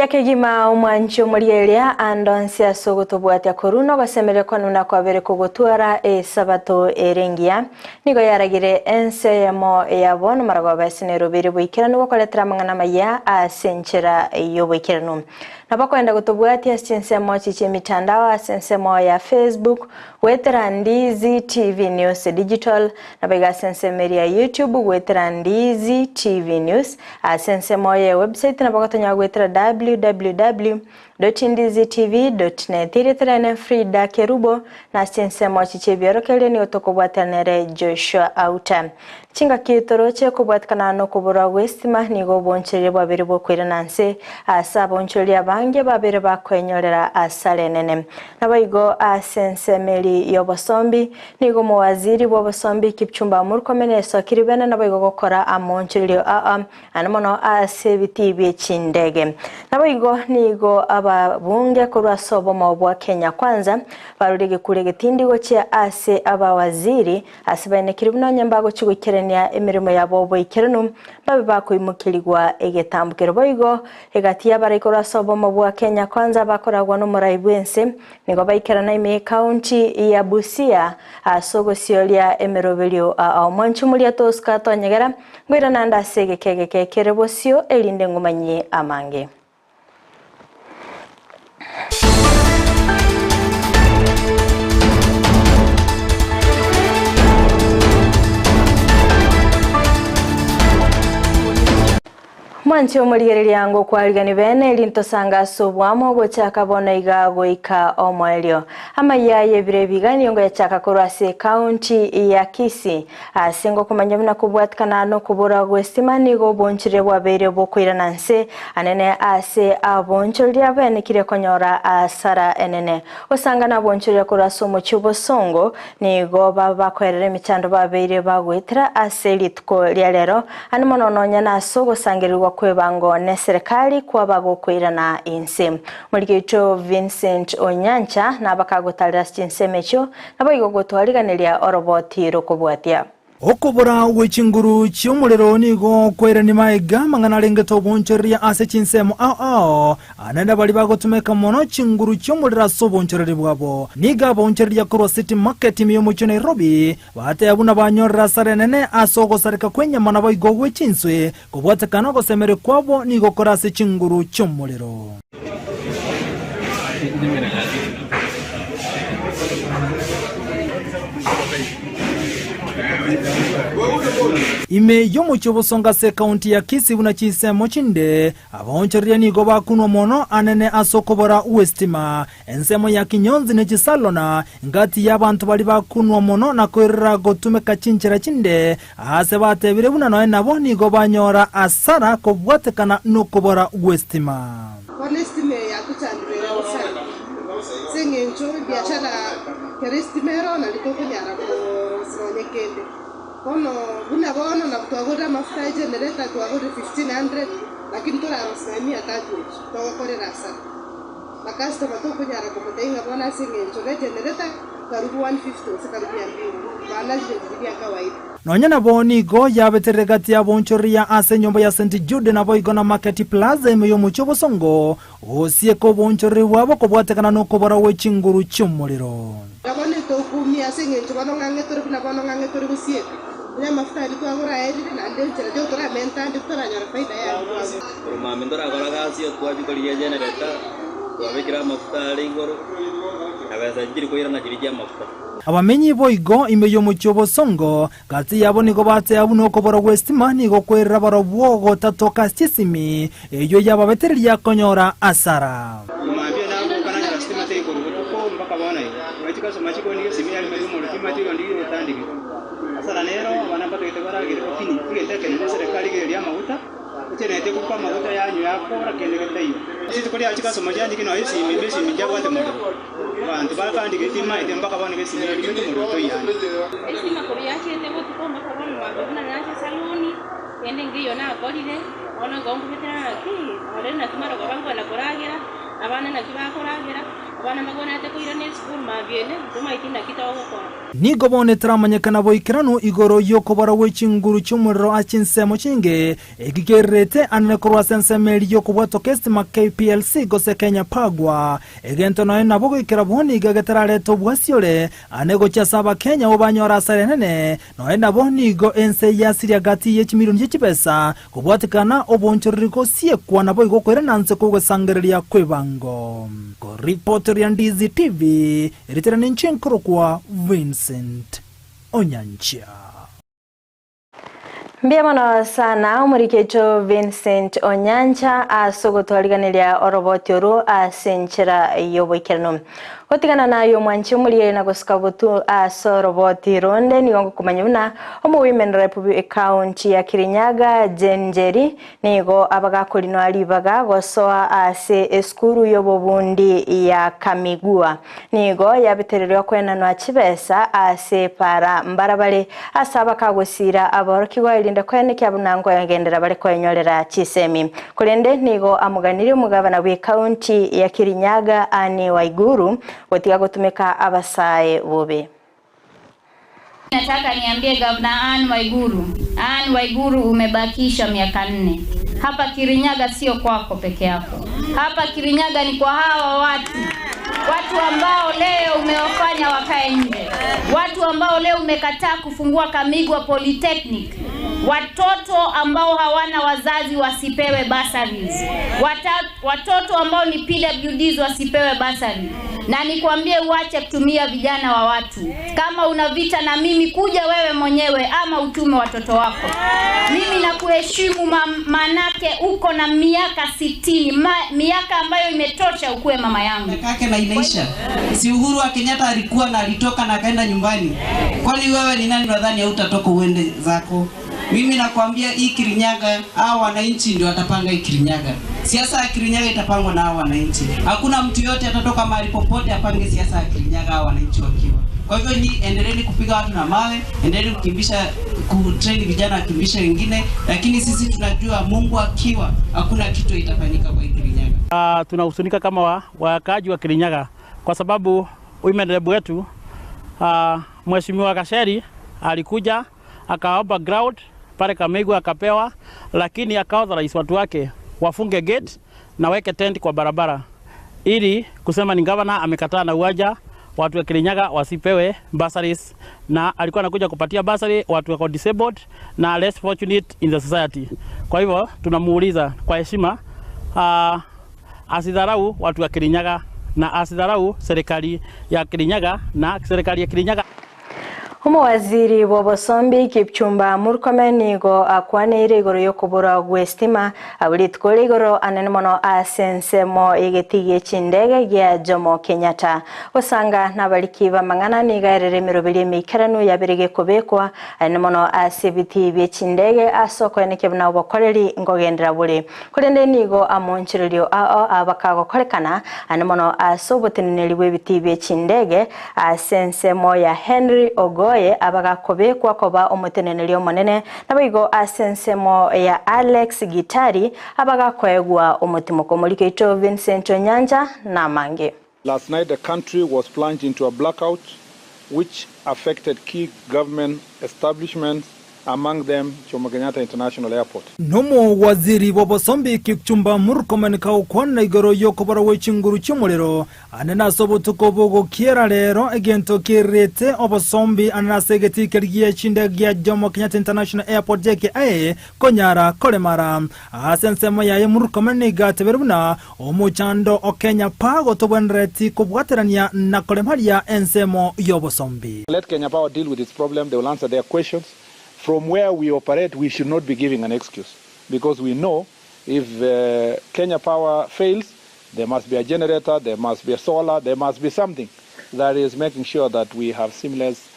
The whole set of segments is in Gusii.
Mbuya kegima omwanchi omorieria ande onsi ase ogotobwatia korwa nogosemeria kwane buna kwabere kogotwara esabato ere engiya. Nigo yaragire ense eyemo ya bono maragoba ase Nairobi ere boikeranu gokoretera amang'ana amaya ase enchera y'oboikeranu. Nabo okoenda gotobwatia ase chinsemo echi chi'emitandao ase ensemo ya Facebook, goetera Ndizi TV News Digital, Naboigo ase ensemo eria ya YouTube goetera Ndizi TV News, ase ensemo ye website nabo gotonyora goetera www.ndizitv.net. Erieta riane Frida Kerubo, na ase chinsemo echi chi'ebiorokererio nigo tokobwatana nere Joshua Auta. Chingaki toroche kobwatikana nokoborwa gw'estima nigo obonchoreria bwabeire bwokoirana nse ase abonchoreria abange babeire bakoenyorera asara enene. Naboigo ase ensemo eria y'obosombi Nigo omowaziri bw'obosombi Kipchumba Murkomen esokire bene naboigo gokora amoonchorerio aa naende mono ase ebitii bie chindege. Naboigo nigo ababunge korwa ase obomo bwa Kenya Kwanza barure egekuro egetindi gochia ase abawaziri ase baenekire buna onye mbagochia goikerania emeremo yabo boikeranu babe bakoimokerigwa egetambokero. Boigo egati y'abarai korwa ase obomo bwa Kenya Kwanza bakoragwa nomorai bw'ense Nigo baikerana ime y'ekaunti ya Busia ase ogosioria emeroberio aa. Omwanchi omoria tosuka tonyegera, ngoirana ande ase egeka egeke kere bosio, erinde ngomanyie amange. Mwanche omorigereria ngokwarigani bene eri ntosanga ase oboamo gochaka bono iga goika omoerio. Amayia y'ebiro ebiga nigo ngoyachaka korwa ase ecounty ya Kisii. Ase ngokomanya buna kobwatikana nokobora gw'estima nigo obonchoreria bwabeire bokoirana nse anene ase abonchoreria baenekire konyora asara enene. Gosanga nabonchoreria korwa ase omochie obosongo Nigo bakoerera emechando babeire bagoetera ase rituko ria rero, ande mono nonya nase ogosangererigwa kw'ebango neserekari kw'abagokoirana inse. Omoriki oito Vincent Onyancha nabakagotarera ase chinsemo echio, naboigo gotwariganeria oroboti rokobwatia. Okobora gwe chinguru chi'omorero nigo kwairania magega amang'ana arengete obonchoreria ase chinsemo ao ao, naende baria bagotumeka mono chinguru chi'omorero ase obonchoreria bwabo. Nigo abaonchoreria korwa City Market ime y'omochie o Nairobi bateba buna banyorire asara enene ase ogosareka kw'enyama naboigo gwe chinswe, kobwatekana ogosemeria kwabo nigo kore ase chinguru chi'omorero. Ime y'omochie obosongo ase ekaunti ya Kisii buna chinsemo chinde, abaonchoreria nigo bakunwa mono anene ase okobora gw'esitima. Ensemo ya Kinyonzi ne Chisalona ngati y'abanto baria bakunwa mono na koirera gotumeka chinchera chinde, Aase batebire buna nonya nabo nigo banyora asara kobwatekana nokobora gw'esitima. Bono esitima eye yatochandire ere gosareka, ase eng'encho ebiachara kera esitima ero nari tokonyara korosia nonye kende. Bono buna bono nabo twagorire amafuta ya generator twagorire 1500 lakini torarosia nonye mia tatu echi, togokorera asara. Makastoma tokonyara komotebia ng'a bono ase eng'encho ne generator karibu 150 gose karibu mia mbili, banarire riria ria kawaida. Nonya nabo nigo yabeterire gati y'aboonchoreria ase enyomba ya St. Jude naboigo na Market Plaza ime y'omochie obosongo, gosieka oboonchoreria bwabo kobwatekana nokobora gwe chinguru chi'omorero. Na bono etokumia ase eng'encho bono ng'ang'e tore buna bono ng'ang'e tore gosieka, onye amafuta aria twagora aerire, naende enchera tigotoramenta ande titoranyora faida yaye twagora. Korwa mambia ntorakora gasi, twachia korigia egenerator, twabekire amafuta are igoro, na besa nchiri koirana chiria chi'amafuta. Abamenyi boigo ime y'omochie obosongo, gati yabo nigo bateba buna okobora gw'esitima nigo kwerera barobwo gotatoka ase chisimi, eyio yababetereria konyora asara. Mambia naboka nanyora sitima teri korwa botuko mpaka bono iga. Igo chikasoma chikondi esimi yaremete omorero timanyeti oyondi gotandikire. Asara nero abana mbatagete baragere lakini egento ekenene eserekari rigereria amaguta echenete kobuka amaguta yanywa yakora kende getaiyo. Ase rituko riaye chikasoma chiandike nonya esimi ime esimi nchabwate morero. Abanto bakandikire timaete mpaka bono iga esimi yarimete omorero toiyande. Estima korwa yachete botuko mpaka bono mambia buna nache saluni kende nkeiyo nakorire. Bono igo nkobetera ng'a ki, ore naki marogoba nkoenda koragera, abana naki bakoragera. Abana mbagwenerete koirana esukuru mambia ene, ntomaeti naki togokora. Nigo bono etaramanyekana boikeranu igoro y'okobora gwe chinguru chi'omorero ase chinsemo chinge, eki kererete anene korwa ase ensemo eria y'okobwatoka estima KPLC gose Kenya Pagwa. Egento nonya nabo goikera bono iga getararete obwasi ore ane gochia ase Abakenya abwo banyore asara enene, nonya nabo nigo ense yasiria gati ye chimilioni chie chibesa kobwatekana obonchoreri gosiekwa naboigo koirana nse kw'ogosangereria kw'ebango. Koripoteria Ndizi TV, erieta ninche nkorokwa Vincent Onyancha. Mbuya mono sana omoriki oito Vincent Onyancha ase ogotwariganeria oroboti oru ase enchera y'oboikeranu. Gotigana naye omwanchi omoriere na gosuka botu ase oroboti ronde nigo ngokomanya buna omo women rep ekaunti ya Kirinyaga Jane Njeri Nigo abagakorinwa ribaga gosoa ase esukuru y'obobundi ya Kamigua. Nigo yabetererwa kwenanwa chibesa ase para mbarabare ase abakagosiira aborokigwa erinde koenekia buna nkogenderera bare koenyorera chisemi. Korende nigo amoganirie omogabana bw'ekaunti ya Kirinyaga Anne Waiguru gotiga gotumeka abasae bobe. Nataka niambie Gavana Anne Waiguru, Anne Waiguru umebakisha miaka nne. Hapa Kirinyaga sio kwako peke yako. Hapa Kirinyaga ni kwa hawa watu. Watu ambao leo umewafanya wakae nje. Watu ambao leo umekataa kufungua Kamigwa Polytechnic. Watoto ambao hawana wazazi wasipewe bursaries. Watoto ambao ni PWDs wasipewe bursary. Na nikwambie uache kutumia vijana wa watu. Kama una vita na mimi, kuja wewe mwenyewe ama utume watoto wako. Mimi nakuheshimu manake uko na miaka 60, miaka ambayo imetosha ukuwe mama yangu. Kake na inaisha. Si Uhuru wa Kenyatta alikuwa na alitoka na akaenda nyumbani. Kwani wewe ni nani unadhani hautatoka uende zako? Mimi nakwambia hii Kirinyaga, hao wananchi ndio watapanga hii Kirinyaga. Siasa ya Kirinyaga itapangwa na hao wananchi. Hakuna mtu yote atatoka mahali popote apange siasa ya Kirinyaga hao wananchi wakiwa. Kwa hivyo ni endeleeni kupiga watu na mawe, endeleeni kukimbisha, kutrain vijana wakimbisha wengine, lakini sisi tunajua Mungu akiwa hakuna kitu itafanyika kwa hii Kirinyaga. Tunahuzunika kama wakaaji wa Kirinyaga kwa sababu women rep wetu Mheshimiwa Gacheri alikuja akaomba ground pale Kamigwa akapewa, lakini akaauthorize watu wake wafunge gate na weke tent kwa barabara ili kusema ni governor amekataa na uwanja watu wa Kirinyaga wasipewe bursaries, na alikuwa anakuja kupatia bursary watu wako disabled na less fortunate in the society. Kwa hivyo tunamuuliza kwa heshima asidharau watu wa Kirinyaga na asidharau serikali ya Kirinyaga na serikali ya Kirinyaga. Omowaziri bw'obosombi Kipchumba Murkomen nigo akwaneire igoro y'okobora gw'estima aburi rituko igoro anene mono ase ensemo egeti gie chindege gia Jomo Kenyatta. Gosanga n'abariki b'amang'ana nigo erere emeroberi emeikeranu yabere gekobekwa anene mono ase ebiti bie chindege ase okoenekia buna obokoreri nkogendera bore. Korende nigo amonchererio ao abakagokorekana anene mono ase oboteneneri bw'ebiti bie chindege ase ensemo ya Henry Ogoye abagakobekwa koba omoteneneri omonene naboigo ase ensemo ya Alex Gitari abagakoegwa omotimoko. Omorikeito Vincent Onyanja namange. Last night the country was plunged into a blackout which affected key government establishments, among them Jomo Kenyatta International Airport. Nomo waziri bw'obosombi Kipchumba Murkomen kaukwana igoro y'okobora gwe chinguru chi'omorero anene ase obotuko bogokiera rero egento kirete obosombi anene ase egeti keria chindege gia Jomo Kenyatta International Airport JKIA konyara koremara ase ensemo yaye. Murkomen nigo atebire buna omochando o Kenya Power gotobwenereti kobwaterania na koremaria ensemo y'obosombi. Let Kenya Power deal with its problem. They will answer their questions. From where we operate, we should not be giving an excuse because we know if Kenya Power fails, there must be a generator, there must be a solar, there must be something that is making sure that we have seamless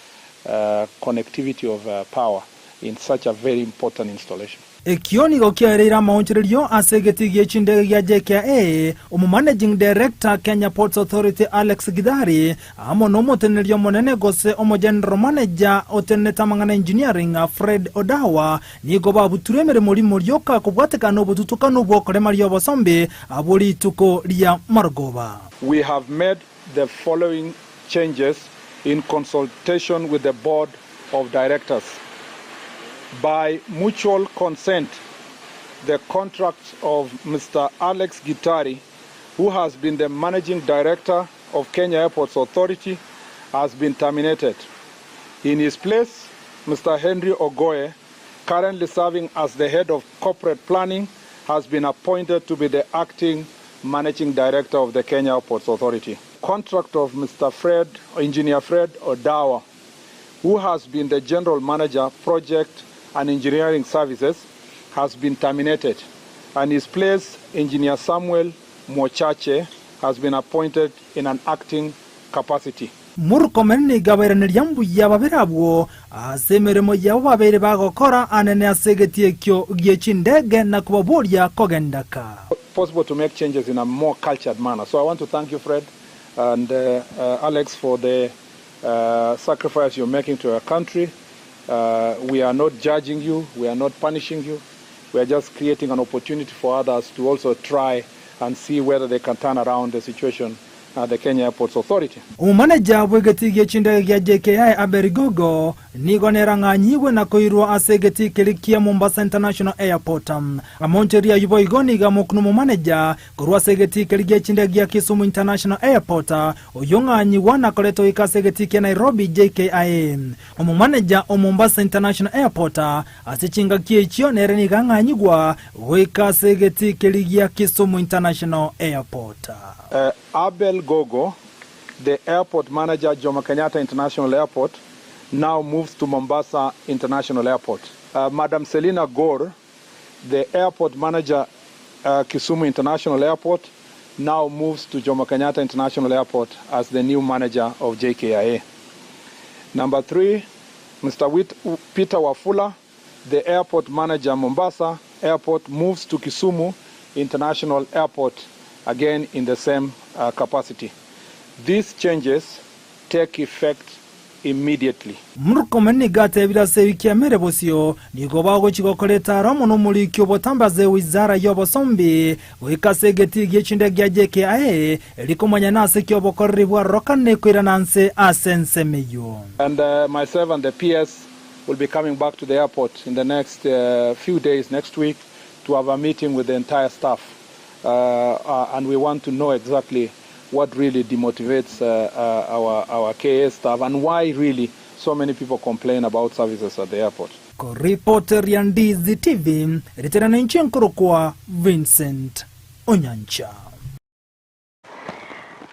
connectivity of power in such a very important installation. Ekio nigo kiaereire amaonchererio ase egeti gie chindege gia JKIA. Omo managing director Kenya Ports Authority Alex Githari amo nomoteneria omonene gose omo general manager otenete amang'ana engineering Fred Odawa nigo babuture emeremo rimo rioka kobwatekana obotutukanu bwokoremaria obosombi abo rituko ria marogoba. We have made the following changes in consultation with the board of directors. By mutual consent, the contract of Mr. Alex Gitari, who has been the managing director of Kenya Airports Authority, has been terminated. In his place, Mr. Henry Ogoe, currently serving as the head of corporate planning, has been appointed to be the acting managing director of the Kenya Airports Authority. Contract of Mr. Fred, Engineer Fred Odawa, who has been the general manager, project and engineering services, has been terminated. And his place, Engineer Samuel Mochache, has been appointed in an acting capacity. Murkomen nigo abairaneria mbuya babere abwo ase emeremo yabo babeire bagokora anene ase egetii ekio gie chindege na kobaboria kogenda ka. Possible to make changes in a more cultured manner. So I want to thank you, Fred and Alex, for the sacrifice you're making to our country. We are not judging you, we are not punishing you. We are just creating an opportunity for others to also try and see whether they can turn around the situation at the Kenya Airports Authority. Omomaneja bw'egetii gie chindege gia JKIA Abel Gogo nigo nerang'anyigwe na koirwa ase egetii keria kia Mombasa International Airport. Amoncheria ayio boigo nigo amokuna omomaneja korwa ase egetii keria gie chindege gia Kisumu International Airport oyio ng'anyigwa na koretwa goika ase egetii kia Nairobi JKIA. Omomaneja o Mombasa International Airport ase chingaki echio nere nigo ang'anyigwa goika ase egetii keria gia Kisumu International Airport. Abel Gogo, the airport manager, Jomo Kenyatta International Airport, now moves to Mombasa International Airport. Madam Selina Gore, the airport manager, Kisumu International Airport, now moves to Jomo Kenyatta International Airport as the new manager of JKIA. Number 3, Mr. Peter Wafula, the airport manager, Mombasa Airport, moves to Kisumu International Airport, again in the same capacity. These changes take effect immediately. Murkomen nigo atebire ase ewiki emere bosio, nigo bagochia gokora etaaro amo nomoriki obotambe ase ewizara y'obosombi goika ase egetii gie chindege gia JKIA erio komanya nase ki obokoreri bwarorokane koirana nse ase ensemo eyio. And myself and the PS will be coming back to the airport in the next few days, next week, to have a meeting with the entire staff. And we want to know exactly what really demotivates our KA staff and why really so many people complain about services at the airport. Koripoteria Ndizi TV, riterana inche nkorokwa Vincent Onyancha.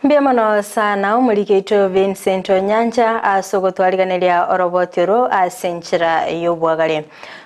Mbuya mono sana omoriki oito Vincent Onyancha ase ogotwariganeria oroboti oro ase enchera y'obwagare.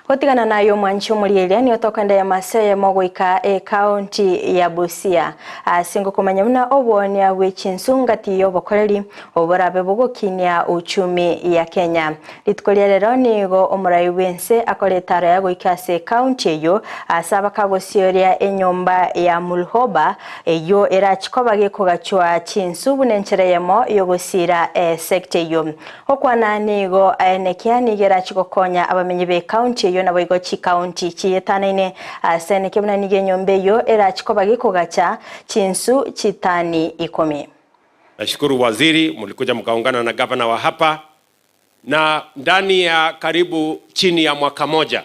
Gotigana naye omwanchi omorieria nigo tokoenda y'amase eyemo goika ekaunti ya Busia ase ngokomanya buna oboonia bwe chinsu ngati y'obokoreri oborabe bogokinia uchumi ya Kenya. Rituko ria rero nigo omorai bw'ense akore etaro ya goika ase ekaunti eyio ase abakagosioria enyomba ya Mulhoba eyio erachi koba gekogachwa chinsu buna enchera eyemo y'ogosiira esecta eyio. Gokwana nigo aenekia nigo erachi gokonya abamenyi b'ekaunti eyio naboigo chikaunti chietanaine ase aenekia buna nigo enyomba eyio erachi koba gekogacha chinsu chitani ikomi. Nashukuru waziri, mlikuja mkaungana na gavana wa hapa, na ndani ya karibu chini ya mwaka moja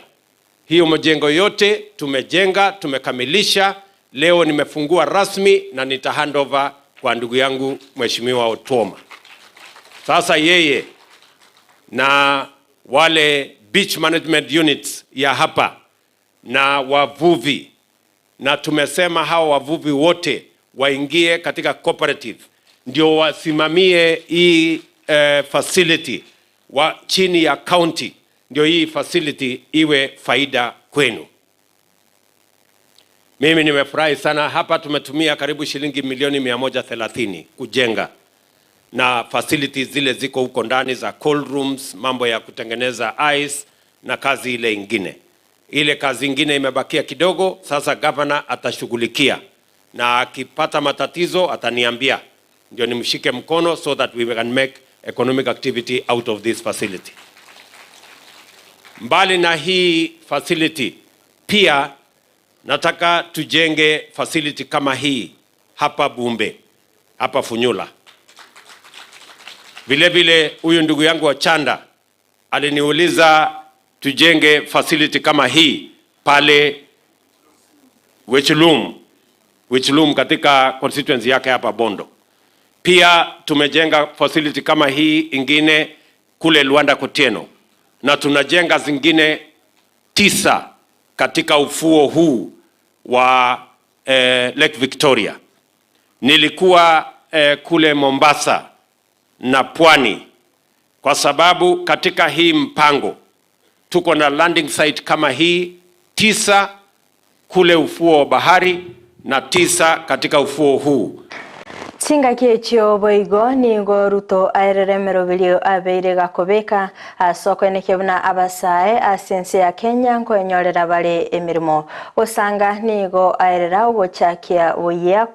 hiyo majengo yote tumejenga, tumekamilisha. Leo nimefungua rasmi na nita hand over kwa ndugu yangu Mheshimiwa Otuoma. Sasa yeye na wale beach management units ya hapa na wavuvi, na tumesema hawa wavuvi wote waingie katika cooperative ndio wasimamie hii facility wa chini ya county, ndio hii facility iwe faida kwenu. Mimi nimefurahi sana hapa tumetumia karibu shilingi milioni 130 kujenga na facilities zile ziko huko ndani za cold rooms, mambo ya kutengeneza ice na kazi ile ingine. Ile kazi ingine imebakia kidogo, sasa governor atashughulikia na akipata matatizo ataniambia, ndio nimshike mkono so that we can make economic activity out of this facility. Mbali na hii facility, pia nataka tujenge facility kama hii hapa Bumbe, hapa Funyula. Vile vile huyu ndugu yangu Ochanda aliniuliza tujenge facility kama hii pale Wechulum, Wechulum katika constituency yake hapa Bondo. Pia tumejenga facility kama hii ingine kule Luanda Kotieno, na tunajenga zingine tisa katika ufuo huu wa eh, Lake Victoria. Nilikuwa eh, kule Mombasa na Pwani kwa sababu katika hii mpango tuko na landing site kama hii tisa kule ufuo wa bahari na tisa katika ufuo huu. Chingaki echio boigo nigo Ruto aerere emeroberio abeire gakobeka ase okoenekia buna abasae ase ense ya Kenya nkoenyorera bare emeremo. Gosanga nigo aerera ogochakia buya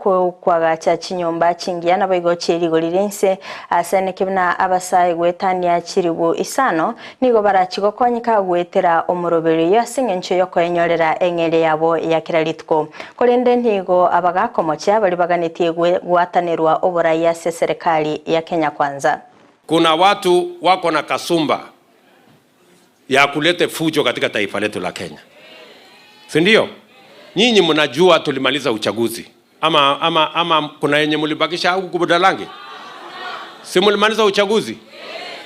kwagacha chinyomba chingiya naboigo chierigori ria inse ase enekia buna abasae goetania chiribu isano nigo barachi gokonyeka goetera omoroberio oyo ase eng'encho yokoenyorera eng'eria yabo ya kera rituko. Korende nigo abagakomochia baria baganetie gwatanerwa oborai ase eserekari ya Kenya Kwanza. Kuna watu wako na kasumba ya kulete fujo katika taifa letu la Kenya, si ndio? Nyinyi mnajua tulimaliza uchaguzi ama, ama, ama kuna yenye mlibakisha huku Budalangi? Si mlimaliza uchaguzi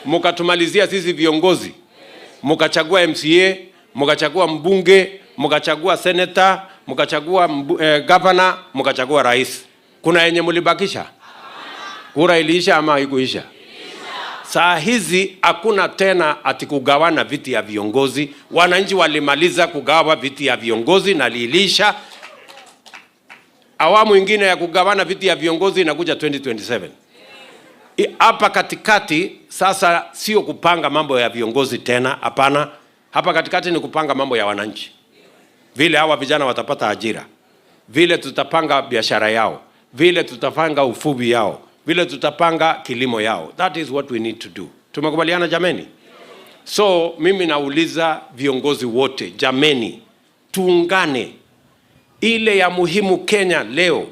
mkatumalizia sisi viongozi, mkachagua MCA, mkachagua mbunge, mkachagua senator, mkachagua eh, governor, mkachagua rais. Kuna yenye mlibakisha? Kura iliisha ama haikuisha? Saa hizi hakuna tena ati kugawana viti ya viongozi. Wananchi walimaliza kugawa viti ya viongozi na lilisha. Awamu ingine ya kugawana viti ya viongozi inakuja 2027. Hapa katikati sasa sio kupanga mambo ya viongozi tena, hapana. Hapa katikati ni kupanga mambo ya wananchi, vile hawa vijana watapata ajira, vile tutapanga biashara yao, vile tutapanga uvuvi yao, vile tutapanga kilimo yao. That is what we need to do. Tumekubaliana jameni? So mimi nauliza viongozi wote, jameni, tuungane. Ile ya muhimu Kenya leo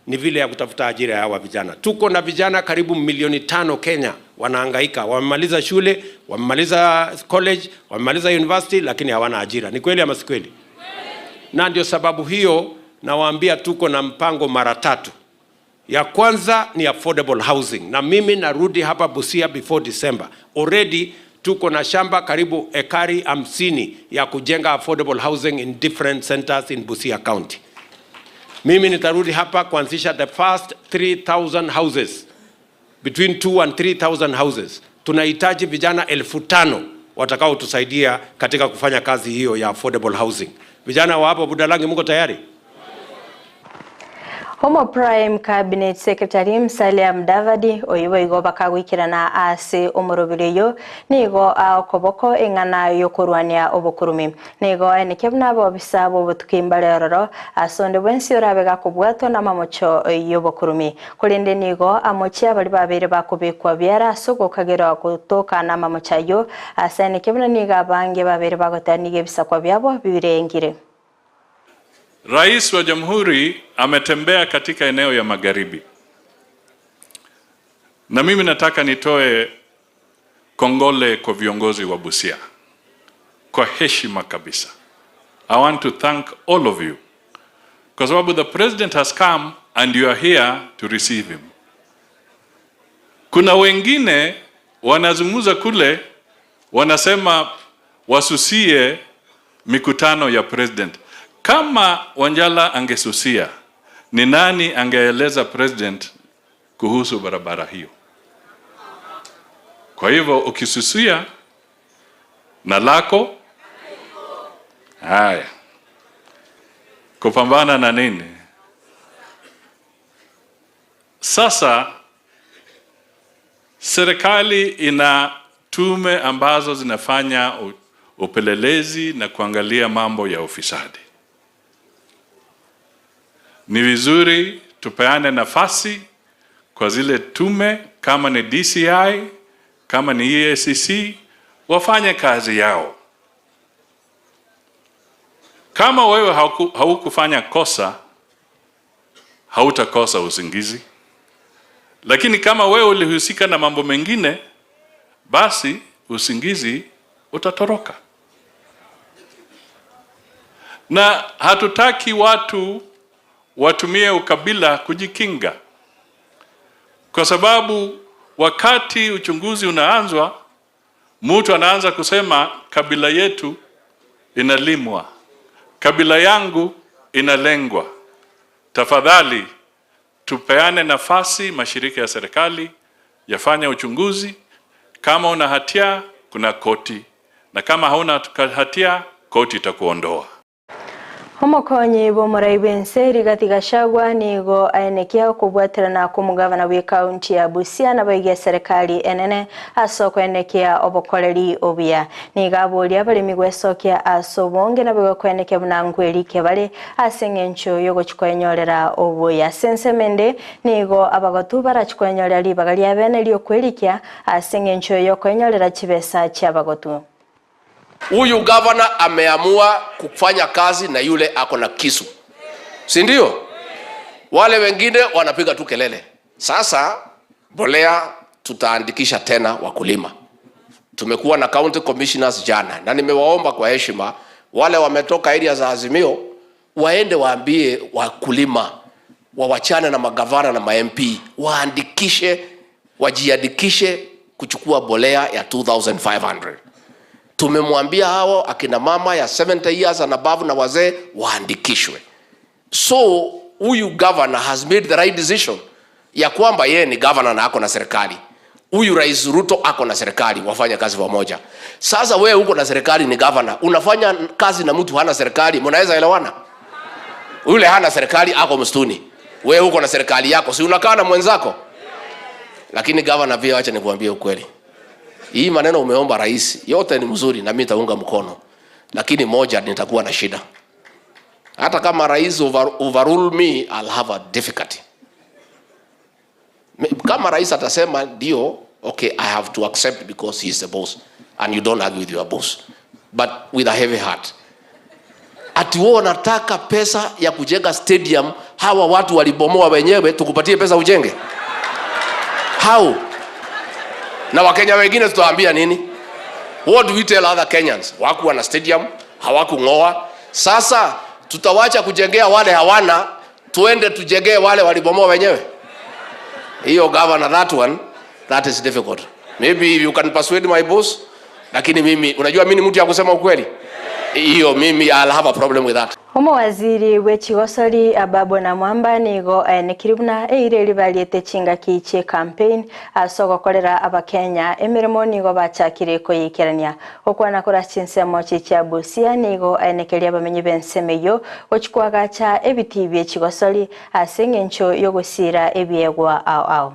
ni vile ya kutafuta ajira ya hawa vijana. Tuko na vijana karibu milioni tano Kenya wanahangaika, wamemaliza shule, wamemaliza college, wamemaliza university, lakini hawana ajira. Ni kweli ama si kweli? Na ndio sababu hiyo nawaambia tuko na mpango mara tatu. Ya kwanza ni affordable housing, na mimi narudi hapa Busia before December. Already tuko na shamba karibu ekari hamsini ya kujenga affordable housing in different centers in Busia County. Mimi nitarudi hapa kuanzisha the first 3000 houses between 2 and 3000 houses. Tunahitaji vijana elfu tano watakaotusaidia katika kufanya kazi hiyo ya affordable housing. Vijana wa hapo Budalangi, mko tayari? Omo Prime Cabinet Secretary Musalia Mudavadi oyio boigo bakagoikerana ase omoroberi oyo nigo aokoboko eng'ana yokorwania obokurumi. Nigo aenekia buna abobisa bobotuki mbare ororo ase onde bwensi orabe gakobwatwa na amamocho yobokurumi. Korende nigo amochie abaria babeire bakobekwa biara ase ogokagerwa gotoka na amamocho ayio ase aenekia buna nigo abange babeire bagoteba nigo ebisakwa biabo birengire. Rais wa Jamhuri ametembea katika eneo ya magharibi, na mimi nataka nitoe kongole kwa viongozi wa Busia kwa heshima kabisa. I want to thank all of you kwa sababu the president has come and you are here to receive him. Kuna wengine wanazungumza kule, wanasema wasusie mikutano ya president. Kama Wanjala angesusia, ni nani angeeleza president kuhusu barabara hiyo? Kwa hivyo ukisusia na lako haya, kupambana na nini? Sasa serikali ina tume ambazo zinafanya upelelezi na kuangalia mambo ya ufisadi. Ni vizuri tupeane nafasi kwa zile tume, kama ni DCI, kama ni EACC, wafanye kazi yao. Kama wewe haukufanya kosa, hautakosa usingizi. Lakini kama wewe ulihusika na mambo mengine, basi usingizi utatoroka. Na hatutaki watu watumie ukabila kujikinga, kwa sababu wakati uchunguzi unaanzwa, mtu anaanza kusema kabila yetu inalimwa, kabila yangu inalengwa. Tafadhali tupeane nafasi mashirika ya serikali yafanye uchunguzi. Kama una hatia, kuna koti, na kama hauna hatia, koti itakuondoa. Omokonyi bw'omorai bw'ense Rigathi Gachagua nigo aenekia okobwaterana kw'omogavana bw'ekaunti ya Busia naboigo eserekari enene ase okoenekia obokoreri obuya. Nigo aboria abaremi gwesokia ase obonge naboigo koenekia buna nkwerike bare ase eng'encho y'ogochia koenyorera obuya. Ase ensemo ende nigo abagotu barachie koenyorera ribaga ria bene ri'okwerikia ase eng'encho y'okoenyorera chibesa chi'abagotu. Huyu gavana ameamua kufanya kazi na yule ako na kisu, si ndio? Wale wengine wanapiga tu kelele. Sasa mbolea tutaandikisha tena wakulima. Tumekuwa na county commissioners jana, na nimewaomba kwa heshima wale wametoka area za Azimio waende waambie wakulima wawachane na magavana na ma MP waandikishe, wajiandikishe kuchukua bolea ya 2500. Tumemwambia hao akina mama ya 70 years and above na wazee waandikishwe. So huyu governor has made the right decision ya kwamba yeye ni governor na ako na serikali. Huyu Rais Ruto ako na serikali, wafanye kazi pamoja. Sasa wewe uko na serikali, ni governor, unafanya kazi na mtu hana serikali, mnaweza elewana? Yule hana serikali ako msituni, wewe uko na serikali yako, si unakaa na mwenzako? Lakini governor pia, acha nikuambie ukweli, hii maneno umeomba rais yote ni mzuri na mimi nitaunga mkono, lakini moja nitakuwa na shida. Hata kama rais overrule me, I'll have a difficulty. Kama rais atasema ndio, okay, I have to accept because he is the boss and you don't argue with your boss, but with a heavy heart. Ati wewe unataka pesa ya kujenga stadium, hawa watu walibomoa wenyewe, tukupatie pesa ujenge? How? Na Wakenya wengine tutawaambia nini? What do we tell other Kenyans? Hawakuwa na stadium, hawakung'oa. Sasa tutawacha kujengea wale hawana, tuende tujengee wale walibomoa wenyewe? Hiyo governor, that one, that is difficult. Maybe you can persuade my boss, lakini mimi, unajua mimi ni mtu ya kusema ukweli. Hiyo mimi I'll have a problem with that. Omowaziri bw'echigosori Ababu Namwamba nigo aenekire buna eira eri bariete chingaki chie campaign ase ogokorera abakenya emeremo nigo bachakire koyikerania. Gokwana kora chinsemo chichia Busia nigo aenekeria abamenyi b'ensemo eyio gochikwagacha ebiti bie chigosori ase eng'encho y'ogosira ebiegwa ao ao.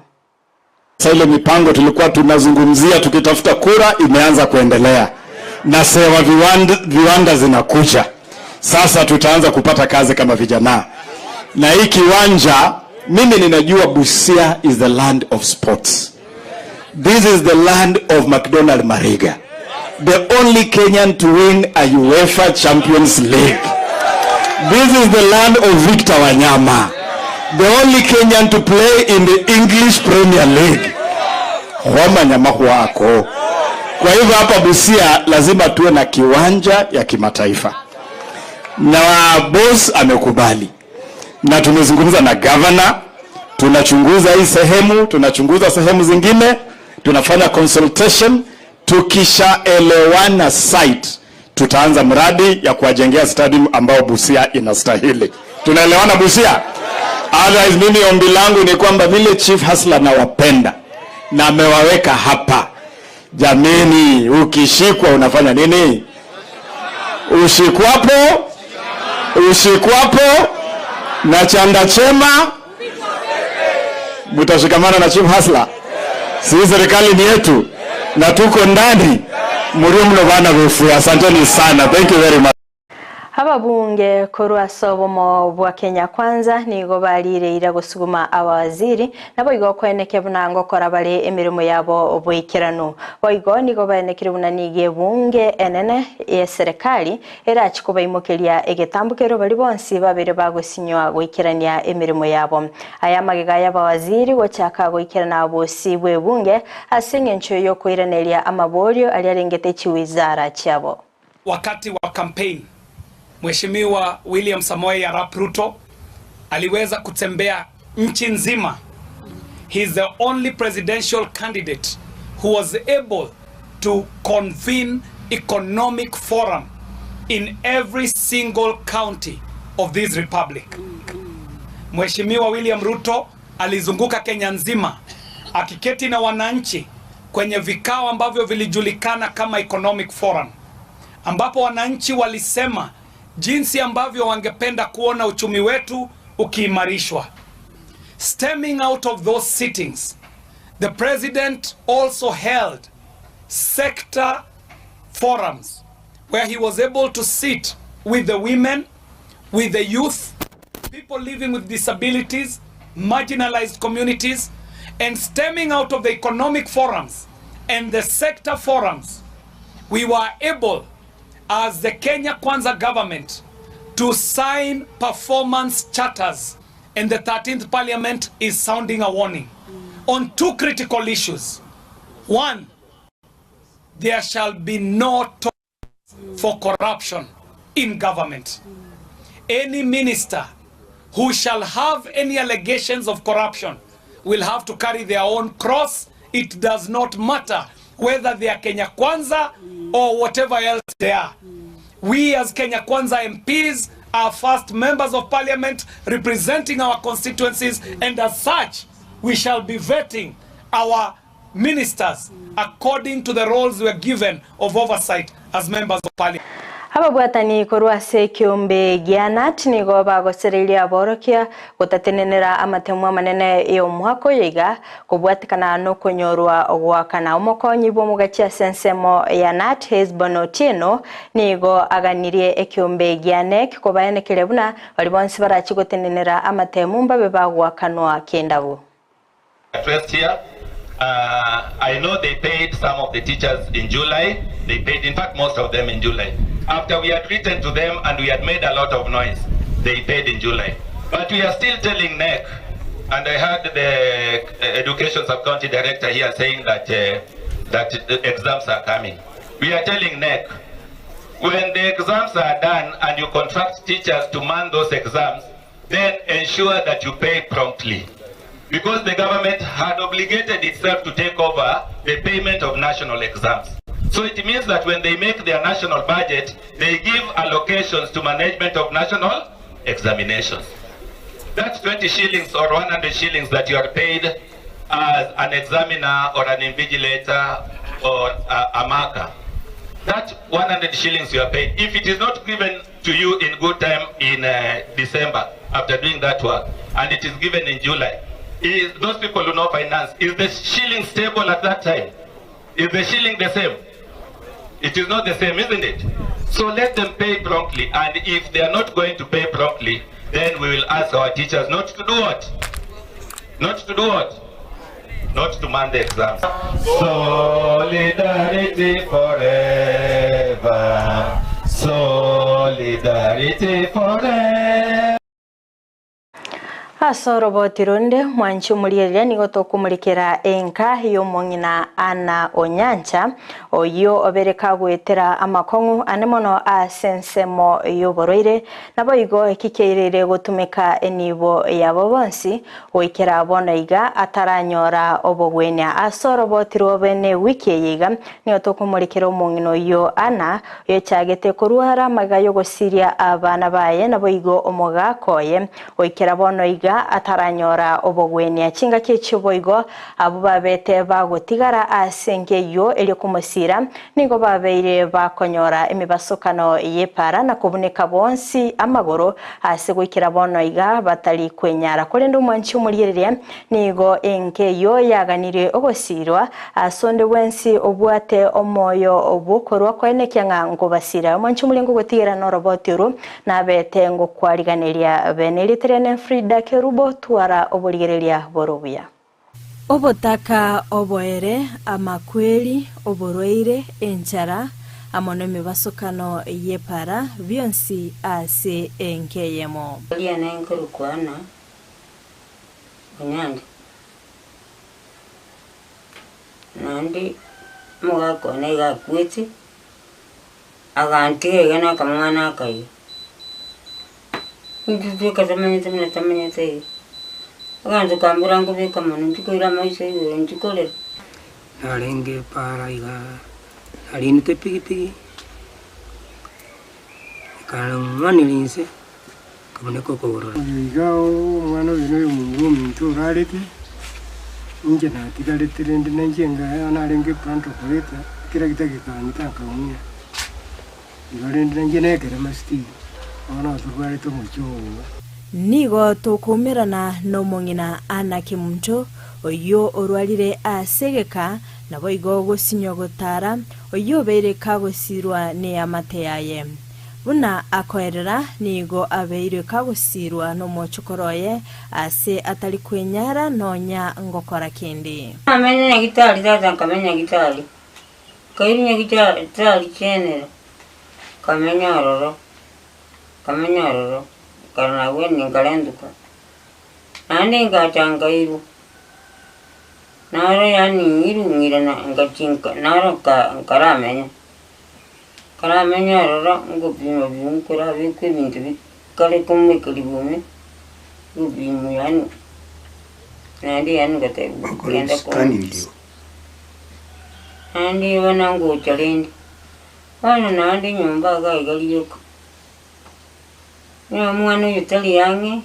Sasa ile mipango tulikuwa tunazungumzia tukitafuta kura imeanza kuendelea na sewa viwanda, viwanda zinakuja sasa, tutaanza kupata kazi kama vijana. Na hii kiwanja, mimi ninajua Busia is the land of sports. This is the land of McDonald Mariga, the only Kenyan to win a UEFA Champions League. This is the land of Victor Wanyama, the only Kenyan to play in the English Premier League. Homa wako. Kwa hivyo hapa Busia lazima tuwe na kiwanja ya kimataifa, na boss amekubali, na tumezungumza na governor, tunachunguza hii sehemu, tunachunguza sehemu zingine, tunafanya consultation. Tukishaelewana site, tutaanza mradi ya kuwajengea stadium ambao Busia inastahili. Tunaelewana Busia? Otherwise, mimi ombi langu ni kwamba vile Chief Hustler nawapenda na amewaweka hapa. Jameni, ukishikwa unafanya nini? Ushikwapo, ushikwapo na chanda chema, mtashikamana na Chief Hustler. Si serikali ni yetu na tuko ndani. Murio mno bana befu. Asanteni sana. Thank you very much. Ababunge korwa ase obomo bwa Kenya Kwanza nigo barireire gosuguma abawaziri naboigo koenekia buna ngokora bare emeremo yabo boikeranu. Boigo nigo baenekire buna nigo ebunge enene y'eserekari erache kobaimokeria egetambokero baria bonsi babere bagosinywa goikerania emeremo yabo. Aya amagega y'abawaziri gochaka goikerana bosio bw'ebunge ase eng'encho y'okoiraneria amaborio aria arengete chiwizara chiabo. Wakati wa campaign, Mheshimiwa William Samoei Arap Ruto aliweza kutembea nchi nzima. He is the only presidential candidate who was able to convene economic forum in every single county of this republic. Mheshimiwa William Ruto alizunguka Kenya nzima akiketi na wananchi kwenye vikao ambavyo vilijulikana kama Economic Forum, ambapo wananchi walisema jinsi ambavyo wangependa kuona uchumi wetu ukiimarishwa. Stemming out of those sittings, the president also held sector forums where he was able to sit with the women, with the youth, people living with disabilities, marginalized communities, and stemming out of the economic forums and the sector forums, we were able, as the Kenya Kwanza government, to sign performance charters, and the 13th Parliament is sounding a warning on two critical issues. One, there shall be no tolerance for corruption in government. Any minister who shall have any allegations of corruption will have to carry their own cross. It does not matter whether they are Kenya Kwanza or whatever else they are. We as Kenya Kwanza MPs are first members of parliament representing our constituencies, and as such, we shall be vetting our ministers according to the roles we are given of oversight as members of parliament. Ababwatani korwa ase ekiombe gia KNUT nigo bagosereirie aborokia gotatenenera amatemu amanene y'omwaka oyo iga kobwatikana nokonyorwa gwakana omokonyi bwa omogachi ase ensemo ya KNUT Hesbon Otieno nigo aganirie ekiombe gia KNEC kobaenekire buna bari bonsi barachi gotenenera amatemu mbabe bagwakanwa kendabu. addressed here. I know they paid some of the teachers in July. They paid, in fact, most of them in July. After we had written to them and we had made a lot of noise, they paid in July. But we are still telling KNEC, and I heard the education sub-county director here saying that the exams are coming. We are telling KNEC, when the exams are done and you contract teachers to man those exams, then ensure that you pay promptly. Because the government had obligated itself to take over the payment of national exams. So it means that when they make their national budget, they give allocations to management of national examinations. That's 20 shillings or 100 shillings that you are paid as an examiner or an invigilator or a marker. That 100 shillings you are paid, if it is not given to you in good time in December after doing that work, and it is given in July, is those people who know finance, is the shilling stable at that time? Is the shilling the same? It is not the same, isn't it? So let them pay promptly, and if they are not going to pay promptly, then we will ask our teachers not to do what? Not to do what? Not to man the exams. Solidarity forever. Solidarity forever. Ase oroboti runde mwanchi omorieria nigo tokomurikera enka y'omong'ina Anna Onyancha oyo obereka gwetera amakong'u ane mono ase ensemo y'oborwaire naboigo ekikeirire gotumeka enibo yabo bonsi goikera bono iga ataranyora obogwenia ase oroboti rwobene wiki eye iga nigo tokomurikera omong'ina oyo Anna oyochagete korwara amaga y'ogosiria abana baye naboigo omogaka oye goikera bono iga iga ataranyora obogwenia. Chingaki echio boigo abwo babete bagotigara ase enka eyio erio komosiira nigo babeire bakonyora emebasokano y'epaara na kobuneka bonsi amagoro ase goikera bono iga batari kwenyara. Korende omwanchi omoriereria nigo enka eyio yaganirie ogosiirwa ase onde bwensi obwate omoyo bw'okorua koenekia ng'a nkobasiira. Omwanchi omoria ngogotigera noroboti orwo nabete ngokwariganeria bene. Erieta riane Frida Kerubo, twara oborigereria bore obuya. Obotaka oboere, amakweri, oborwaire, enchara, amo nemebasokano y'epaara, bionsi ase enka eyemo. Eria nenkorokwa Ana Onyancha, naende omogaka one iga akwete, agantiga iga na akamwana akaiga. Intwe tweka tomanyete buna tomanyete iga, egento kambora nkobeka mono ntikoira amaiso igoro ntikorera. Narenge para iga narinete epigipigi, ekarang'waneria inse, nkabuneka okogoro. Oyo iga omwana oyo noyo omomura ominto orarete, inche natigarete rende nainche enga narenge plant operator, kera gita gekang'ita nkaumia. Igo rende nainche nekerema still, bono torwarete omochie ogo. Nigo tokoumerana nomong'ina Anna Kemunto, oyio orwarire ase egeka, naboigo gosinywa gotara, oyio obeire kagosirwa neamate yaye. Buna akoerera, nigo abeirwe kagosirwa nomochokoro oye, ase atari kwenyara nonya ngokora kende. Nkamenya nyagitari tata nkamenya nyagitari, nkairwa nyagitari chienero, nkamenya ororo, nkamenya ororo, nkarora nagwenire nkarentuka. Naende ngacha nkairwa, naro yaani ng'irwa ng'irana ngachia nka naro nka nkaramenya. Nkaramenya ororo ngopimwa buya nkorabekwa ebinto bikare komoekeria ime, ngopimwa yaani naende yaani ngotebiwa genda komoekeria. Naende bono ngocha rende, bono naende nyomba iga iga rioka, onye omwana oyo tari ang'e,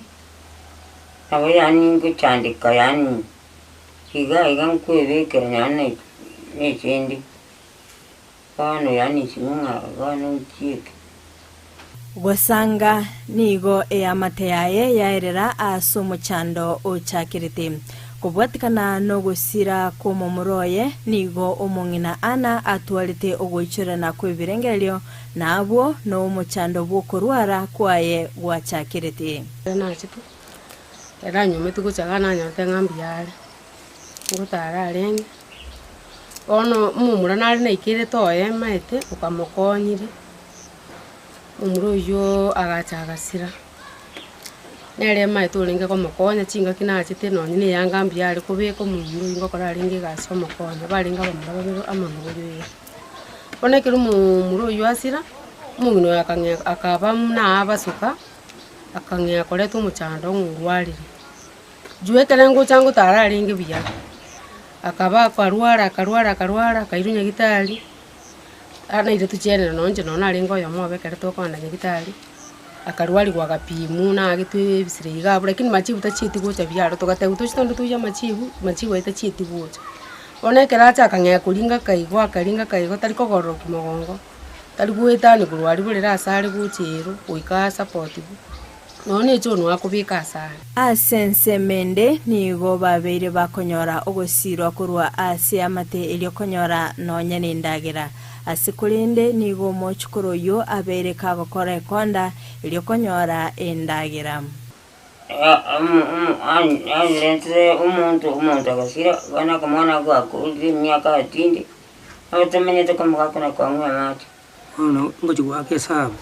nabo yaani ngochandeka yaani iga iga nkoebekera yaani na echende. Bono yaani inwe ng'a bono nchieke. Gosanga nigo eamate yaye yaerera ase omochando ochakerete. Kobwatikana nogosira kw'omomura oye, nigo omong'ina Anna atwarete ogoichorana kw'ebirengererio, na abwo nomochando bw'okorwara kwaye gwachakerete. Ekero nachete, ekero nanywometwe gocha igaa nanyorete ng'a mbuya are, ngotara arenge. Bono omomura nare naikerete oye maete okamokonyire, omomura oywo agacha agasira. Nere maete orenge komokonya chingaki nachete nonye na eyanga mbuya are kobeka omomura oywo ngokora arenge egasi omokonya, barenge abamura babere amo na oyo oye. Bono ekero omomura oywo asira, omong'ina oyo akang'ea akaba buna abasoka, akang'ea koreta omochando ng'a orwarire. Juu ekere ngocha ngotara arenge buya, akaba akarwara akarwara akarwara akairwa nyagitari, nairetwe chienero nonye inche nonye narenge oyomo obo ekero tokogenda nyagitari, akarwariwa agapimwa nagetwe ebisire iga abwo lakini machibu tachieti gocha buya aro togatebiwa tochi togende toiyie amachibu, machibu aywo tachieti gocha. Bono ekero acha akang'ea koringa akaigo akaringa akaigo tari kogororokia mogongo, tari goetania korwa aria borere ase are gocha ero goika asapotiwu. Nonya ne chionwa akobeka asare. Ase ensemo ende nigo babeire bakonyora ogosiirwa korwa ase amate erio konyora nonya nendagera. Ase korende nigo omochukuru oyio abeire kagokora ekonda erio konyora endagera. Arentere omonto, omonto agasira, bono akamwana ako gakorire emiaka atinde, abatamanyete komogaka na kong'ua amache. Bono ngochia goaka esabu,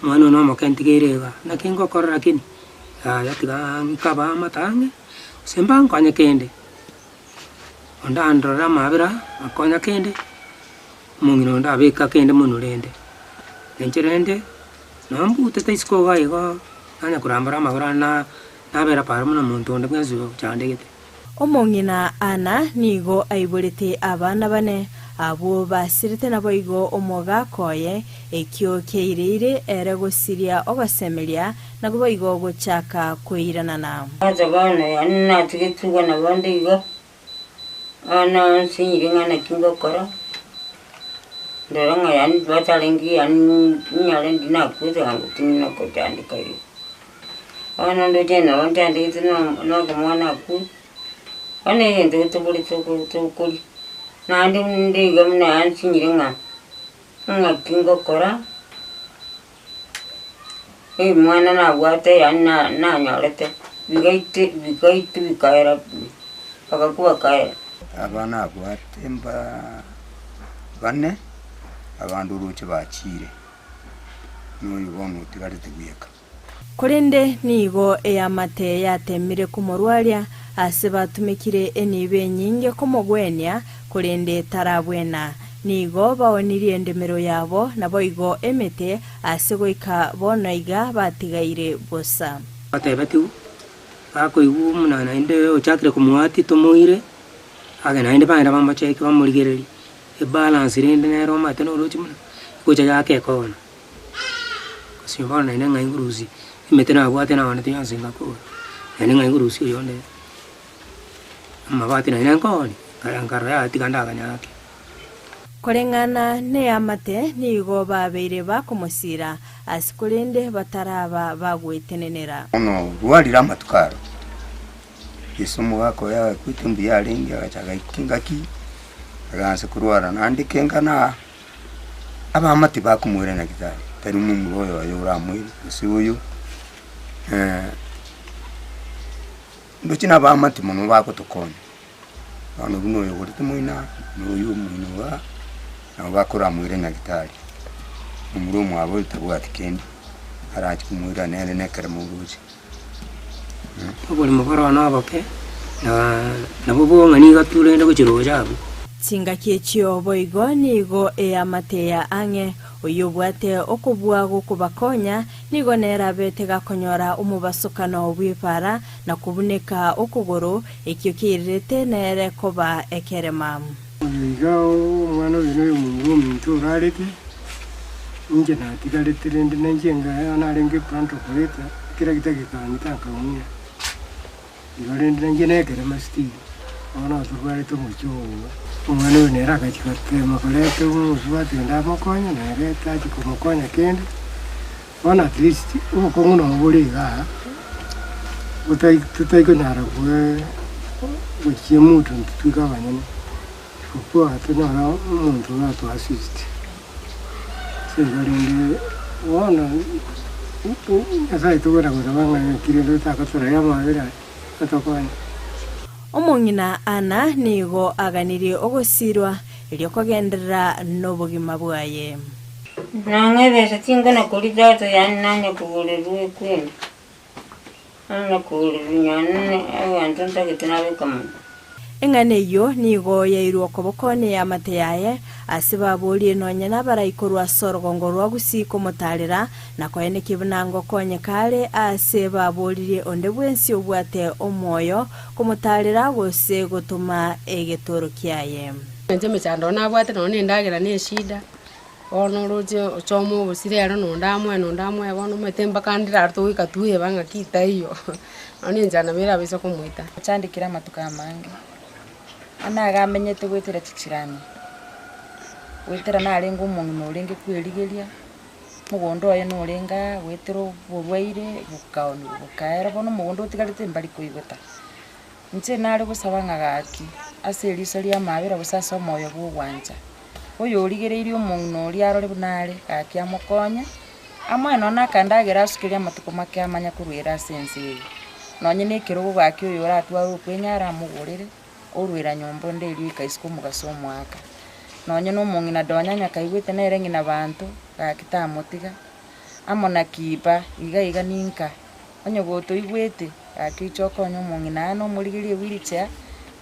omwana one omoke ntigeire igaa, naki ngokora lakini yaya tiga nkaba amato ang'e, gose mbankonye kende, onde andorere amabera aa, akonya kende, omong'ina onde abeka kende monwe rende, na inche rende, nabo mbutete isiko iga igo, nanya korambora amagoro ane na nabera paro buna monto onde bwensi ochandegete. Omong'ina Ana nigo aiborete abana bane. Abwo basirete naboigo omogaka oye, ekio kiaireire ere gosiria ogosemeria, na boigo gochaka koiranana. Tata bono yaani natigetigwe nabo nde iga, bono nsinyire ng'a naki ngokora, ndore ng'a yaani batarenge yaani nyore ndi nakwete gaki tindi gochandeka iga. Bono ndoche nabo nchandegete na na omwana akure, bono egento getoborete tokoria. Naende nde iga buna yansinyire ng'a ng'aki ngokora, ebimwana nabwate yaani na nanyorete, bigaite bigaitwa bikaera pi, bagakwa bakaera. Aba nabwate mbaa bane, abande oroche bachiire, na oyo bono otigarete bweka. Korende nigo eamate yateemire komorwaria, ase batumekire enibo enyinge komogwenia, korende tarabwena. Nigo baonirie endemero yabo, naboigo emete, ase goika bono iga batigaire bosa. Batebetigwe, bakoigwa buna naende ochakire komoatia tomoire, ake naende bagenda bamocheke bamorigererie, ebalance rende nere omanyete noroche buna, egocha yaka ekona. Gose bono naende ng'ai ngorusia emete nabwate naonete yonsi ngakora, naende ng'ai ngorusia oyonde amabati naende nkoonia, nkare nkarora yaya tiga ndaganye ake. Koreng'ana neamate nigo babeire bakomosiira ase korende bataraba bagwetenenera. Bono rwarire amatuko aro, Yeso omogaka oye agakwete mbuya arenge agacha agaika engaki, agaansa korwara naende kengana aa. Abaamate bakomoira nyagetari, tari momura oyo oye oramoire, gose oyo ndoche na abaamate mono bagotokonya, bono buna oyo ogorete moino aa, na oyo omoino igaa, nabo bakoramoira nyagetari, momura omwabo oyo tabwati kende, arache komoira nere na ekeremo oroche. Oborimo bore noboke, na nabwo bong'a nigo turende gochia roche abwo. Chingaki echio boigo nigo eamate ya ang'e, oyio obwate okobua gokobakonya, nigo nere abete gakonyora omobasokano bw'epaara na kobuneka okogoro, ekio keirerete nere koba ekerema. Oyo iga omwana oyo noyo omomura ominto orarete, inche natigarete rende nainche enga narenge plant operator, ekerakita gekang'ita nkaumia. Igo rende nainche nekerema still, bono torwarete omochie ogo. Omwana oyo nere agachia gotema koreta omosubati onde amokonye, nere tachia komokonya kende, bono at least obokong'u nabo bore igaa, botai totaikonyara goe gochia emutu intwe toike abanyene, isipokuwa tonyore omonto orato assist. Ase igo rende bono Nyasaye togwenda gosaba ng'a naki rende otagotoraria amabera aya atokonye. Omong'ina Ana nigo aganirie ogosiirwa erio kogenderera nobogima bwaye. Nang'a ebesa tingana koria tata yaani nanya kogorerwa ekwenda, nanya kogorerwa nyane egento ntagete nabeka monwa. Eng'ana eyio nigo yairwe okoboko neamate yaye, ase baborie nonya nabarai korwa ase orogongo rwa Gusii komotaarera, na koenekia buna ngokonyeka are ase baboririe onde bwensi obwate omoyo komotaarera gose gotoma egetoro kiaye. Inche emechando nabwate nonya na endagera na eshida, bono oroche ochome obosire ero na onde amoe na onde amoe bono omanyete mpaka ndire aro togoika tweba ng'aki taiyo, nonya enchara nabo erabaise komoita. Ochandekire amatuko amange, buna iga amenyete goetera chichirani, goetera narenge omong'ina orenge kwerigeria, omogondo oye norenge aa, goetera oborwaire bokaonigwa bokaera, bono omogondo otigarete mbari koigota. Inche nare gosaba ng'a gaki, ase eriso ri'amaabera gose ase omoyo bw'ogwancha, oyorigereirie omong'ina oria arore buna are, gaki amokonye, amoe nonya na akandagera asukerie amatuko make amanye korwera ase ense eye. Nonye na ekerogo gaki oyo oratware okwenyara amogorere, orwera nyomba onde erio oika isiko omogaso omoaka. Nonye na omong'ina Donya onye kaigwete nere ng'ina banto, gaki tamotiga, amo na Kiba, iga iga ninka. Onye gotoigwete, gaki oiche okonye omong'ina aa nomorigerie ewheelchair,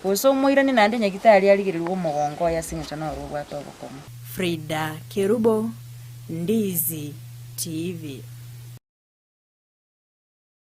gose omoiranie naende nyagitari arigererigwe omogongo oye ase eng'encho noro obwate obokong'u. Frida Kerubo, Ndizi TV.